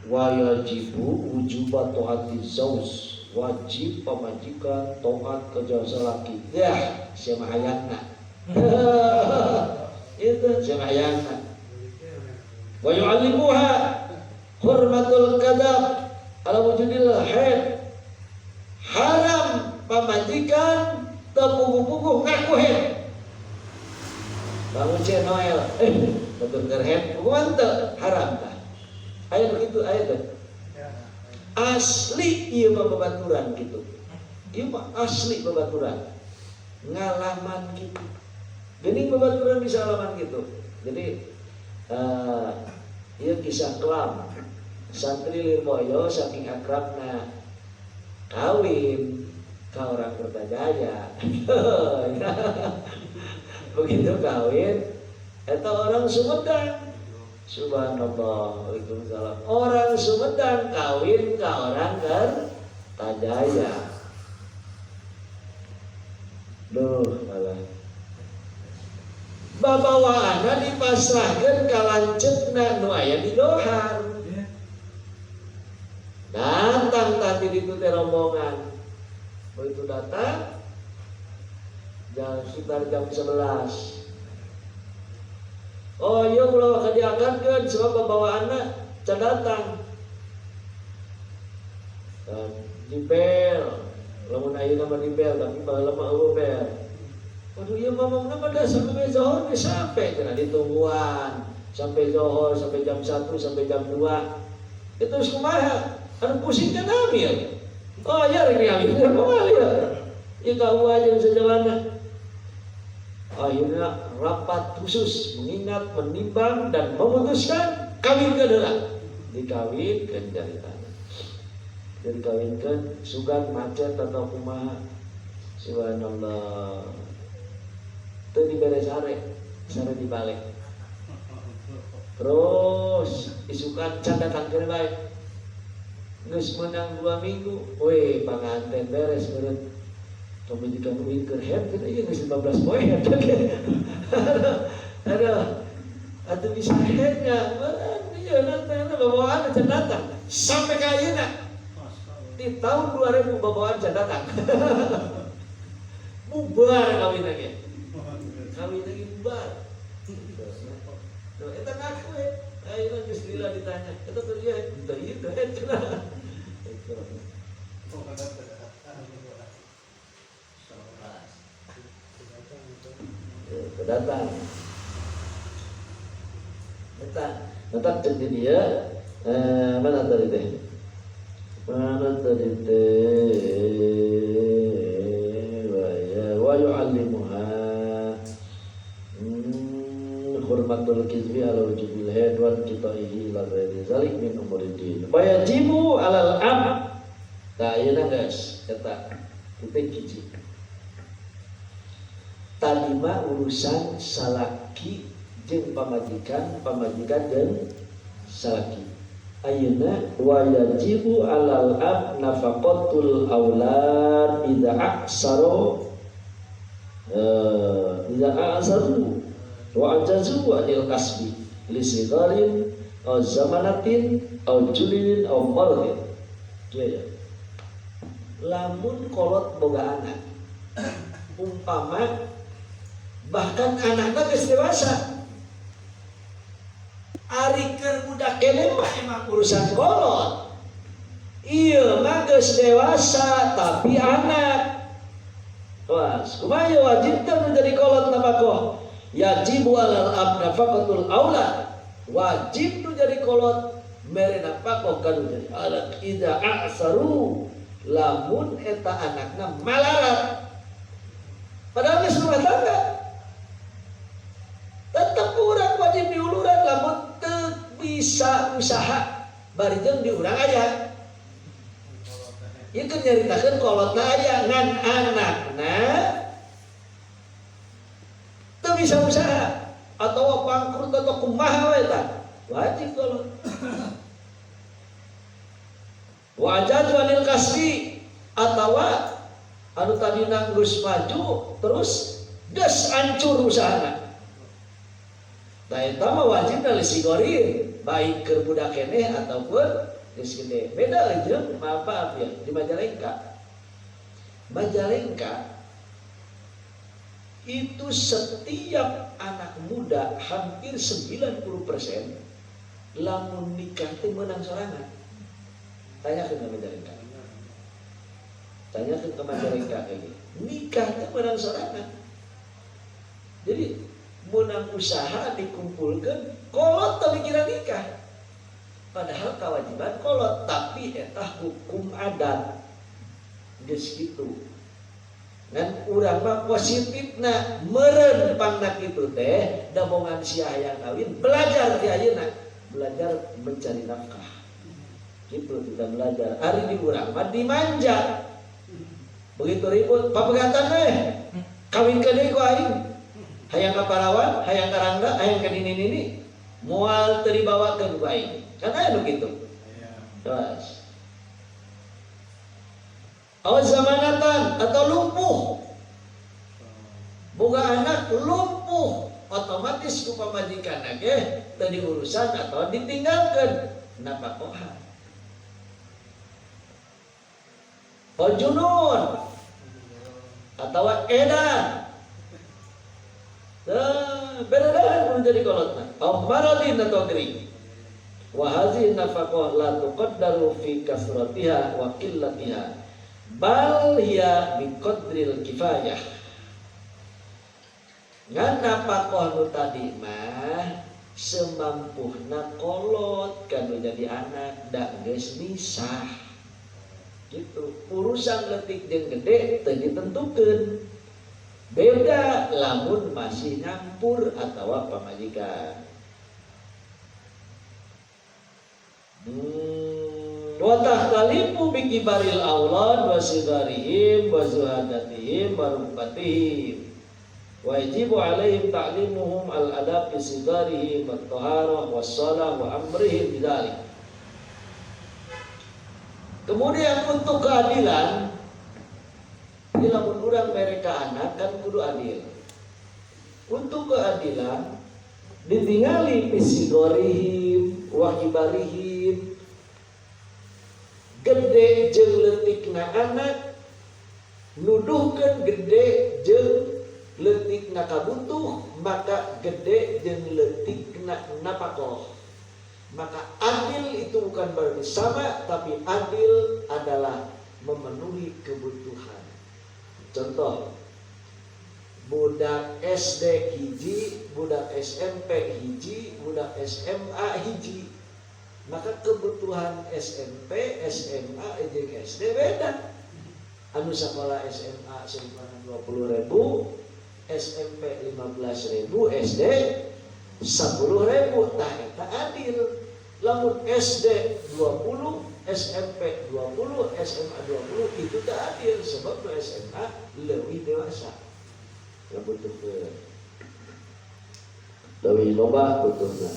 Wa yajibu wujuba taati zauj, wajib pamajikan taat ka salaki. Yah, sia mah hayangna. Itu sia mah hayangna. Wa yu'allimuha hurmatul kadzab ala wujudil haid. Haram pamajikan teu puguh-puguh ngaku haid. Bangun cek Noel, batur keur haid, puguhan teu, haram tah. Aya nu kitu aya teh. Asli ieu mah babaturan kitu. Ieu mah asli babaturan. Ngalaman kitu. Geuning babaturan bisa ngalaman kitu. Jadi ieu kisah kelam. Santri Lirboyo saking akrabna kawin ka orang Kertajaya. Begitu kawin eta orang Sumedang. Subhanallah, waalaikumsalam. Orang Sumedang kawin ke orang Kertajaya. Duh, malah. Babawaanna dipasrahkeun ka lanceukna nu aya di Dohar. Datang tadi di teh rombongan. Begitu datang jam sekitar jam 11. Oh iya, ulah ka diangkatkeun sebab babawaanna can datang. Dan di bel, lamun ayeuna mah di bel, tapi baheula mah euweuh bel. Waduh, ieu mamongna mah da sampai zohor geus sampai cenah, ditungguan sampai zohor, sampai jam 1, sampai jam 2. Itu terus kumaha? Anu pusing kan amil. Oh iya, rek diambil kumaha ya? Ieu ka aja sajawana. Akhirnya rapat khusus mengingat, menimbang, dan memutuskan kawin ke heula. Dikawinkeun dari tanah. Dikawinkeun sugan macet atau kumaha. Subhanallah. Teu dibere sare, sare dibalik. Terus isukan can datang keneh bae. Geus menang 2 minggu, weh, panganten beres meureun. Pamajikan uing keur haid cenah, ieu geus 15 poe haid. Aduh, atuh bisa haidnya, ieu datang babawaan can datang. Sampai ka ayeuna. Di tahun 2000 babawaan can datang. Bubar kawin lagi. Kawin lagi bubar. Tuh, eta ngaku we. Ayeuna geus lila ditanya. Eta tuh dia, teu ieu teh cenah. Itu. Itu datang. Eta, tetap cek di dia, mana tadi teh? Mana tadi teh? Wa ya wa yu'allimuha hurmatul kizbi ala wujubil haid wa qita'ihi ila ghairi zalik min umuridin. Wa yajibu alal ab. Tah, ayeuna guys, eta titik hiji. Tadi mah urusan salaki jeung pamajikan, pamajikan jeung salaki. Ayeuna wa yajibu alal ab nafaqatul aulad idza a'saru, idza a'saru wa ajazu anil kasbi li sigharin aw zamanatin aw julin aw maradin. Kieu ya. Lamun kolot boga anak, umpama bahkan anaknya geus dewasa, ari keur budak keneh mah emang urusan kolot. Ieu mah geus dewasa tapi anak. Wah, kumaha wajib teh menjadi kolot nafkah? Yajibu alal ab nafaqatul aulad. Wajib nu jadi kolot mere nafkah ka nu jadi anak idza a'saru, lamun eta anakna malarat. Padahal geus rumah tangga. Tetep urang wajib diuluran lamun teu bisa usaha bari jeung di urang aya. Ieu keur nyaritakeun kolotna aya ngan anakna teu bisa usaha atau bangkrut atau kumaha we tah. Wajib kolot. Wajah anil kasbi atawa anu tadi geus maju terus geus hancur usahana. Tah eta mah wajibna lisigorin, baik keur budak keneh ataupun geus gede. Beda jeung maaf ya di Majalengka. Majalengka itu setiap anak muda hampir 90% lamun nikah teh meunang sorangan. Tanyakeun ke Majalengka. Tanyakeun ke Majalengka kayak gini. Nikah teh meunang sorangan. Jadi meunang usaha dikumpulkan kolot teu mikiran nikah. Padahal kewajiban kolot, tapi eta hukum adat. Geus kitu. Ngan urang mah positifna meureun pangna kitu teh da bongan sia hayang kawin belajar ti ayeuna, belajar mencari nafkah. Gitu kita belajar. Ari di urang mah dimanja. Begitu ribut papegatan teh kawinkeun deui ku aing. Hayang ka parawan, hayang ka rangga, hayang ka nini-nini, moal teu dibawakeun ku aing. Kan aya nu kitu. Terus. Aw zamanatan atau lumpuh. Boga anak lumpuh, otomatis ku pamajikan ge teu diurusan atau ditinggalkeun napakohan. Aw junun atau edan. Tah, beda mun jadi kolotna. Aw maradin atau gering. Wa hazihi nafaqah la tuqaddaru fi kasratiha wa qillatiha bal hiya biqadril kifayah. Ngan nafaqah nu tadi mah semampuhna kolot kan nu jadi anak da geus misah. Gitu. Urusan leutik jeung gede teu ditentukeun. Beda lamun masih nyampur atawa pamajikan. Wa tahtalifu bi kibaril aulad wa sigarihim wa zuhadatihim wa rukbatihim. Wa yajibu alaihim ta'limuhum al-adab bi sigarihim wa taharah wa shalah wa amrihim bidzalik. Kemudian untuk keadilan, bila urang mereka anak kan kudu adil. Untuk keadilan ditingali pisigorihim wa kibarihim, gede jeung leutikna anak nuduhkeun gede jeung leutikna kabutuh, maka gede jeung leutikna napakoh. Maka adil itu bukan berarti sama, tapi adil adalah memenuhi kebutuhan. Contoh, budak SD hiji, budak SMP hiji, budak SMA hiji. Maka kebutuhan SMP, SMA, jeung SD beda. Anu sekolah SMA seumpama 20.000, SMP 15.000, SD 10.000. Tah eta adil. Lamun SD 20, SMP 20, SMA 20 itu tak adil sebab nu SMA lebih dewasa. Ngabutuhkeun. Leuwih loba butuhna.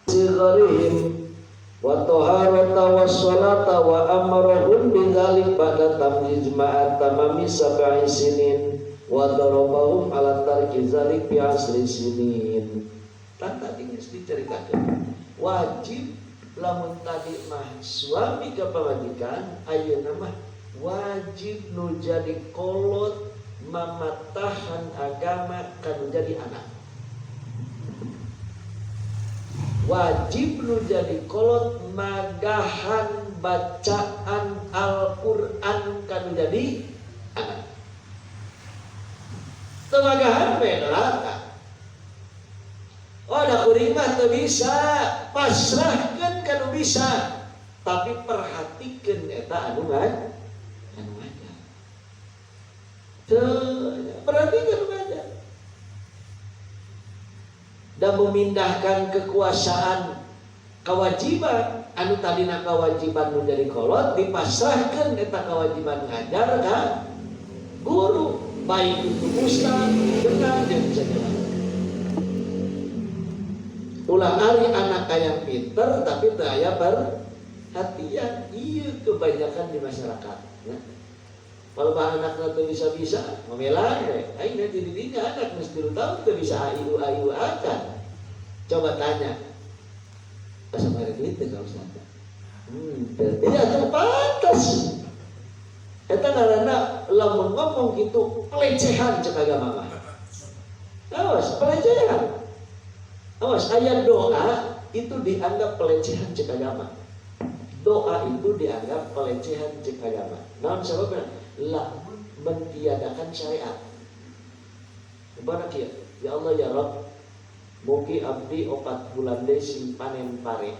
Sigharihim wa taharata wa salata wa amarahum bidzalik ba'da tamyiz ma'a tamami sab'i sinin wa darabahum ala tarki zalik bi asri sinin. Tan tadi geus diceritakeun. Wajib lamun tadi mah suami ka pamajikan, ayeuna mah wajib nu jadi kolot mamatahan agama kanu jadi anak. Wajib nu jadi kolot magahan bacaan Al-Qur'an kanu jadi anak. Teu magahan we neraka. Oh, da kuring mah teu bisa, pasrahkeun kanu bisa. Tapi perhatikeun eta anu ngajar. Teu perhatikeun ngajar. Dan memindahkan kekuasaan kewajiban anu tadina kewajiban nu jadi kolot dipasrahkeun eta kewajiban ngajar ka guru, baik itu ustaz, dengan jeung segala. Ulah ari anak hayang pinter tapi teu aya perhatian. Hatian iya kebanyakan di masyarakat ya. Kalau bah anakna teu bisa-bisa ngomelan we. Aing ngaji di dinya anak geus 3 tahun teu bisa a i u a i u acan. Coba tanya. Asa mere duit teh ka ustaz? Iya tuh pantas. Eta ngaranna lamun ngomong gitu pelecehan cek agama mah. Awas, pelecehan. Awas, ayat doa itu dianggap pelecehan cek agama. Doa itu dianggap pelecehan cek agama. Naon sababna? Lamun mentiadakan syariat. Umpama kieu, ya Allah ya Rabb, mugi abdi 4 bulan deui sing panen pare.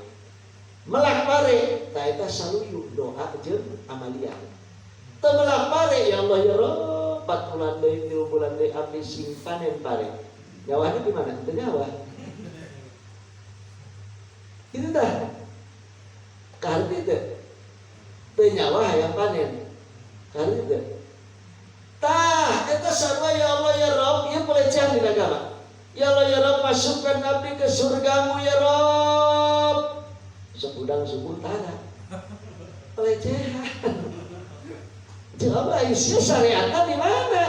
Melak pare, ta eta saluyu doa jeung amalia. Teu melak pare, ya Allah ya Rabb, 4 bulan deui, 3 bulan deui abdi sing panen pare. Nyawahna di mana? Teu nyawa. Itu dah. Kaharti teu? Teu nyawa hayang panen. Kaharti teu? Tah, eta sarua ya Allah ya Rabb, ieu pelecehan di agama. Ya Allah ya Rabb, masukkan abdi ke surgamu ya Rabb. Sok udang subuh tara. Pelecehan. Coba isi syariatnya di mana?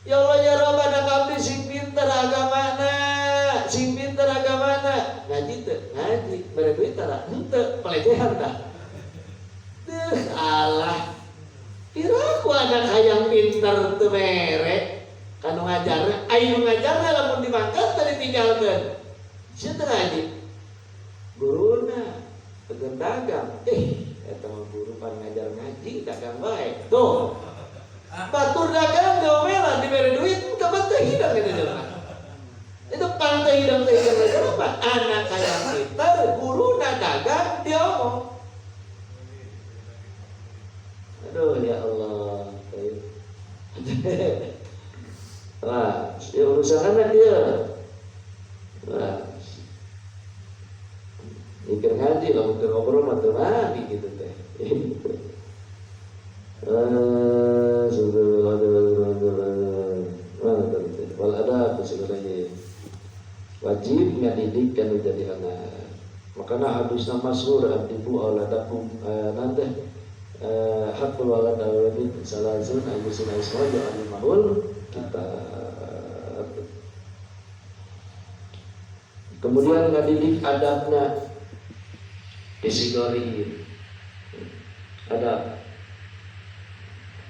Ya Allah ya Rabb, anak abdi sing pinter agamana, sing pinter agamana. Ngaji teu? Ngaji. Mere duit tara? Henteu, pelecehan tah. Deuh, alah. Piraku anak hayang pinter teu mere. Kanu ngajarna, ai nu ngajarna lamun dimangkat teu ditinggalkeun. Sia teu ngaji. Guruna tegar dagang. Eta mah guru pan ngajar ngaji dagang bae. Tuh. Batur dagang diomelan dibere duit teu teu hidang eta jelema. Itu pang teu hidang kenapa? Anak hayang pinter, guruna dagang diomong. Aduh ya Allah. Wah, ya urusan anak dia. Wah. Mikir ngaji lah, mikir ngobrol mah teu mandi gitu teh. Mana tadi? Wal adab sebenarnya wajib ngadidik kan jadi anak. Makanya hadisna masyhur addibu auladakum nanti hakul walad alwalid salazun ayyusina isma ja'alimahul kita. Kemudian ngadidik adabna disigori adab.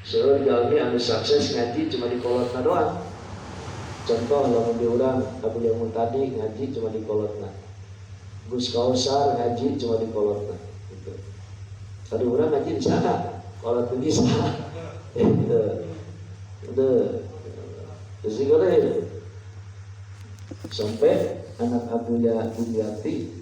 Seueur jalmi anu sukses ngaji cuma di kolotna doang. Contoh lamun di urang Abu Yamun tadi ngaji cuma di kolotna. Gus Kausar ngaji cuma di kolotna gitu. Tadi urang ngaji di sana, kolot bisa. Gitu. Udah. Disigori. Sampai anak Abu Yati